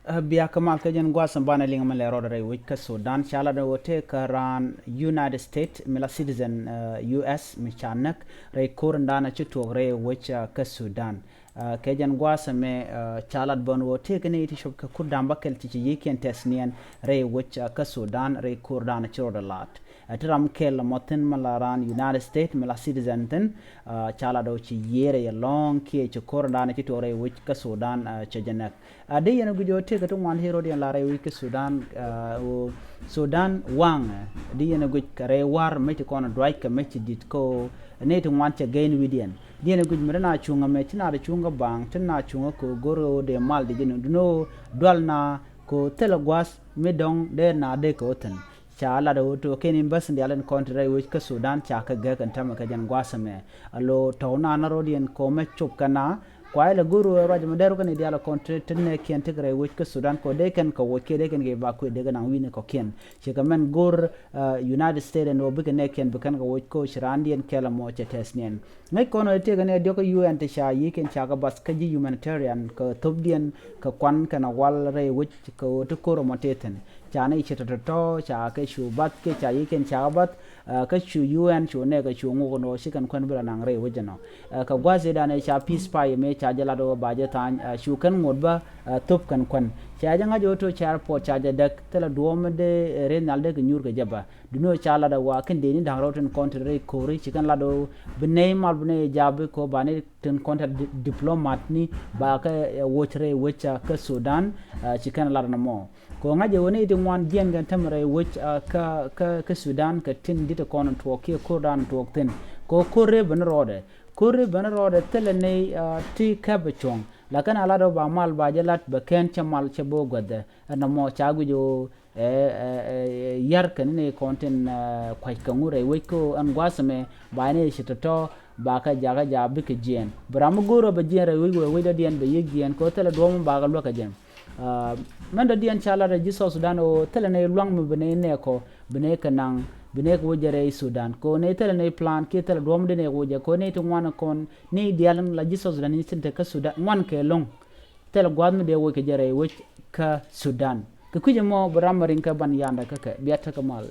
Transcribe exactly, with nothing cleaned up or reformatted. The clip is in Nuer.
Ɛ, bia kä mal kä jɛn gua̱a̱th in banɛ liŋ mi lɛ rɔɔdɛ rɛy wec kä Sudan. Ca lat ɣöö tëë kä raan United States mi la citizen, ɛ, U S mi ca näk rɛy ko̱r in da̱a̱n ci tuɔɔk rɛy wec, ɛ, kä Sudan. Ɛ, kɛ jɛn gua̱a̱th ɛmɛ, ɛ, ca lat bä ɣöö tëë kä nɛy ti cop kɛ kur da̱a̱n bäkɛl ti ci yiëëkiɛn tɛth niɛn rɛy wec, ɛ, kä Sudan rɛy ko̱r da̱a̱n ci rɔɔdɛ la̱t. Ɛ, ti ram kɛl mɔ thi̱n mi la raan United States mi la citizen thi̱n, ɛ, ca lat ɣöö ci yiëër rɛy ɛlɔ̱ŋ kiɛ ci ko̱r in da̱a̱n ci tuɔɔk rɛy wec kä Sudan, ɛ, cɛ jɛ näk. A di yɛn guic ɣöö tëëkɛ ti ŋuan ci rɔ̱diɛn la rɛy wec kä Sudan, ɛ, ɣöö Sudan waŋ, ɛ, di yɛn guic kɛ rɛy war mec ti kɔn duac kɛ mec ti di̱t kä ɣöö nɛy ti ŋuan cɛ gɛy ni wi̱diɛn. Di yɛn guic mi ri na cuŋä mɛ ci na ri cuŋä baŋ ti na cuŋä kɛ ɣöö go̱r ɣöö dee mal di ji̱n duno dual na kɛ ɣöö thilɛ gua̱a̱th mi dɔ̱ŋ dee na dee kɛ ɣöö thi̱n. Ca lat ɣöö tuɔɔkiɛn in bäth in diaal in kɔn ti rɛy wec kä Sudan ca kɛ gɛk in tämɛ kɛ jɛn gua̱a̱th ɛmɛ. A lo tɔ̱w na na rɔ̱diɛn kɛ ɣöö mɛ cop kɛ na kuay lɛ go̱r ɣöö ruac ɛmɛ dɛr kɛn i̱ diaal kɔn ti, ti nɛɛkiɛn tekɛ rɛy wec kä Sudan kɛ ɣöö dee kɛn kɛ woc kiɛ dee kɛn kɛ evacuate dee kɛ naŋ wi̱i̱ni kɔ̱kiɛn. Ci kɛ mɛn go̱r, ɛ, United States ɛn ɣöö bikɛ nɛɛkiɛn bi kɛn kɛ woc kä ɣöö ci raandiɛn kɛl ɛmɔ cɛ tɛth niɛn. Ŋäc kɔn ɣöö tëëkɛ nɛy diɔ̱k kä U N ti ca yiëëkiɛn ca kɛ bath kä ji̱ humanitarian kɛ thöpdiɛn kɛ kuan kɛnɛ wal rɛy wec kɛ ɣöö ti ko̱r ɛmɔ tëë thi̱n. Ca nɛy ci tɔ̱tɔ̱ tɔ̱ ca kɛ cu bath kiɛ ca yiëëkiɛn ca kɛ bath, ɛ, kä cu U N cu nɛɛkɛ cu ŋuk ɛn ɣöö ci kɛn kuän bi la naŋ rɛy wec ɛnɔ. Ɛ, kɛ gua̱a̱th ëëdan ëë ca peace pay mëë ca jɛ lat ɣöö ba jɛ tha̱a̱ny, ɛ, cu kɛn ŋot bä, ɛ, thöp kɛn kuän. Ca jɛ ŋa̱c ɣöö to̱ ca airport ca jɛ däk thilɛ duɔ̱ɔ̱m mi dee, ɛ, rɛy nhial dee kɛ nyuur kɛ jɛ bä. Duŋni ɣöö ca lat ɛ wa kɛn dee ni da̱ŋ rɛw tin kɔn ti rɛy ko̱ri ci kɛn lat ɣöö bi nɛy mal bi nɛy ja̱a̱p bi kɛ ɣöö ba ni tin kɔn ti di-, diplomat ni ba kɛ, ɛ, woc rɛy wec, ɛ, kä Sudan, ɛ, ci kɛn lat nɔmɔ. Kɛ ɣöö ŋa̱c ɛ ɣöö nɛy ti ŋuan jiɛn kɛn tämɛ rɛy wec, ɛ, kä, kä, kä Sudan kɛ tin di̱t kɔn tuɔɔk kiɛ ko̱r da̱a̱n tuɔɔk thi̱n. Kɛ ɣöö ko̱r rɛy ben rɔɔdɛ. Ko̱r rɛy ben rɔɔdɛ thilɛ nɛy, ɛ, ti kɛp ɛ cuɔ̱ŋ. Lakin a lat ɣöö ba mal ba jɛ lat bɛ kɛn cɛ mal cɛ bo̱o̱k guäthdɛ. Ɛn nɔmɔ ca guic ɣöö, ɛ, ɛ, ɛ, yar kɛn ni kɔn tin, ɛ, kua̱c kɛ ŋu rɛy wec kä ɛn gua̱a̱th ɛmɛ ba ni ci tɔ̱tɔ̱ ba kɛ jakä ja̱a̱p bikɛ jiɛɛn. Bi ram mi go̱o̱r ɣöö bɛ jiɛɛn rɛy wec wee wec dɔ̱diɛn bɛ yiëk jiɛɛn kɛ ɣöö thilɛ duɔ̱ɔ̱p mi ba kɛ luäk kɛ jɛ. Ɛ, mɛn dɔ̱diɛn ca lat rɛy ji̱ South Sudan ɣöö thilɛ nɛy lua̱ŋ mi bi nɛy nɛɛkɔ bi nɛy kɛ naŋ bi nɛy kɛ wec jɛ rɛy Sudan. Kɛ ɣöö nɛy thilɛ nɛy plan kiɛ thilɛ duɔ̱ɔ̱p mi dee nɛy kɛ wec jɛ kɛ ɣöö nɛy ti ŋuan kɔn nɛy diaal in la ji̱ South Sudan ni tin te kä Sudan ŋuan kɛ lo̱ŋ. Thilɛ gua̱a̱th mi dee woc kɛ jɛ rɛy wec kä Sudan. Kɛ kui̱c ɛmɔ bi ram mi riŋ kɛ ban yandɛ kä kɛ bia tekɛ mal.